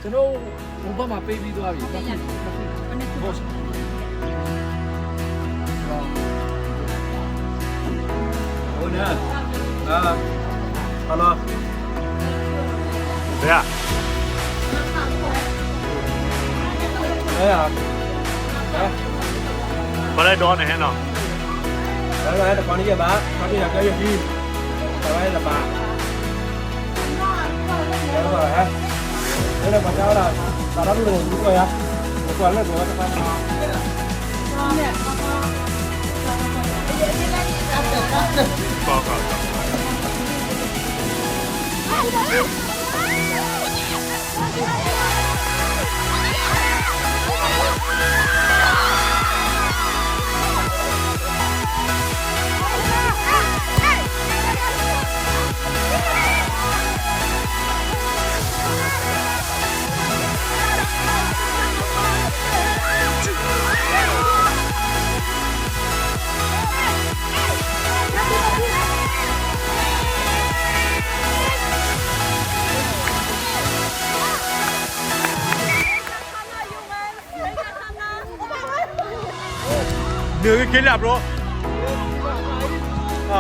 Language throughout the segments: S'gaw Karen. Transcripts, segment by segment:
ကျွန်တော်ဟိုဘက်မှာပေးပြီးသွားပြီ။ နှစ်ခု။ နှစ်ခု။ နှစ်ခု။ ဟိုနဲ့အာဟယ်လိုဘယ်ရဘယ်ရဘယ်လဲဒေါ်နေဟဲနော် ဘယ်လဲတခွန်ကြီးပါဘာဖြစ်ရကြရပြီဘယ်လဲပါ နုာ်က့ၤလၢ bro အ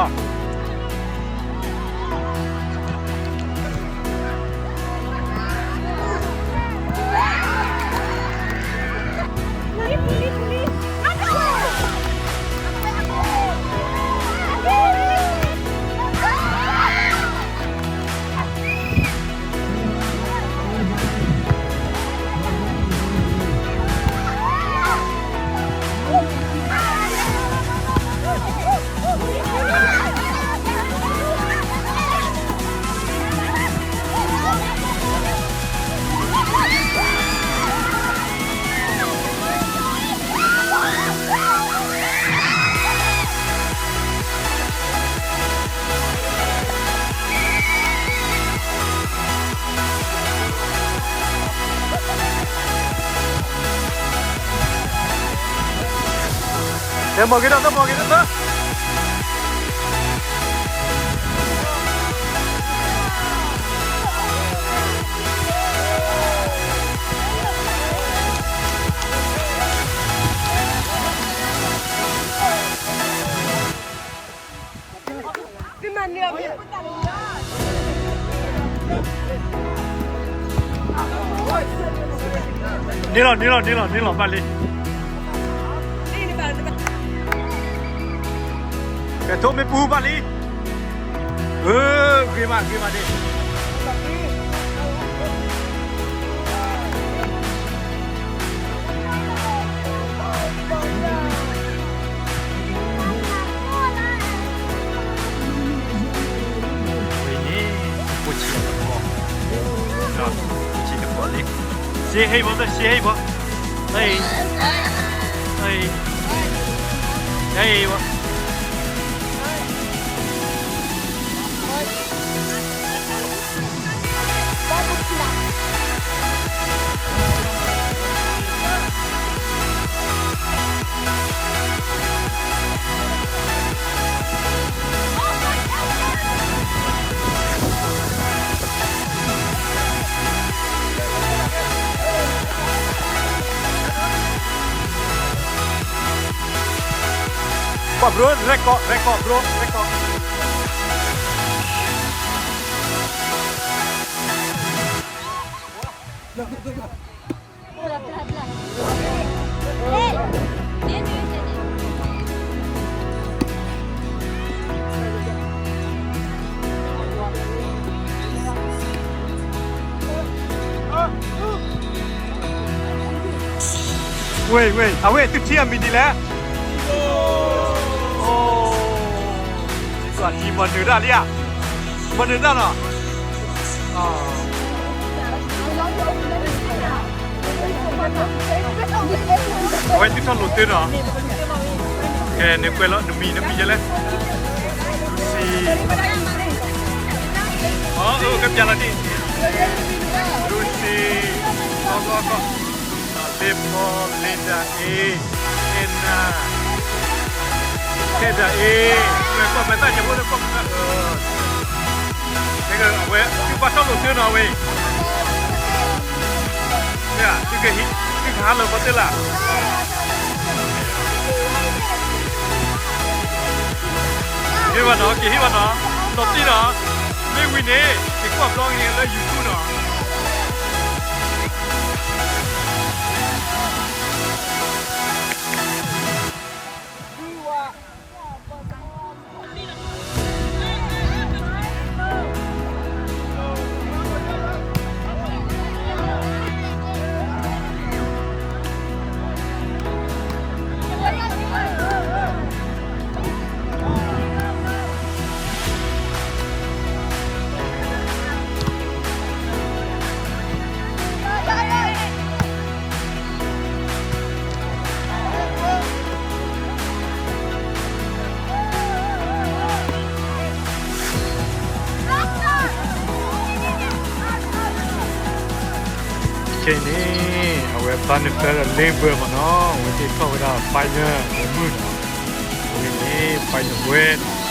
တဲမီၤက့ၤဒီး တဲမီၤက့ၤဒီး တဲ န့ၣ်လီၤ န့ၣ်လီၤ န့ၣ်လီၤ န့ၣ်လီၤ ဘၣ်လံ. ကဲ ထိၣ်မ့ၣ်ပူၤဘၣ်လံ. အၢ ဂ့ၤမး ဂ့ၤမးန့ၣ်. ဝဲန့ၣ် ဖိဆံးတကိး, ဖိဆံးတကိးလံ. ရှဲဟ့ၣ်ဘီ ရှဲဟ့ၣ်ဘီ, ဟ့ၣ်, ဟ့ၣ်, ဟ့ၣ်ဘီ. ကွၢ် bro, record, record, bro, record. ဝဲ ဝဲ အဝဲသုထံၣ်အမံၤဒ်လဲၣ်. အိ, မၤနၢၤတၢ်လံဧါ, မၤနၢၤတၢ်နီၤ. အဝဲသုထီၣ်လိာ်တၢ်နီၤ. ကဲ နကွဲးလီၤ နမံၤ နမံၤဒ်လဲၣ်. လူစံ, အၢ ကပျးလီၤဒံး, လူစံ, ကီကီကီ, Lippo, Linda A, Anna, Keda A, ကွၢ်မဲာ်သၣ်ညါဖိလၢကွၢ်မဲာ်သၣ်, အဝဲသုဘၣ်ထီၣ်လိာ်တၢ်နီၤဝဲအံၤ. သုကဟ့ၣ်, သုကဟးလၢပှၤတဲလၢ်. ဟ့ၣ်ဘၣ်နီၤ, က့ၤဟ့ၣ်ဘၣ်နီၤ, လီၤတံၢ်နီၤ, မ့ၢ်ဝံၤန့ၣ် က့ၤကွၢ်ဘျီက့ၤန့ၣ်လၢ YouTube နီၤ. ခဲအံၤန့ၣ် အဝဲဘၣ်နၢ်ဖျၢၣ်ဒီး Labor မ့ၢ်နီၤ, အဝဲသ့ၣ်ထီၣ်ဝဲဒၣ် final ဝဲမုၢ်နီၤ, အဝဲန့ၣ် final ဝဲနီၤ.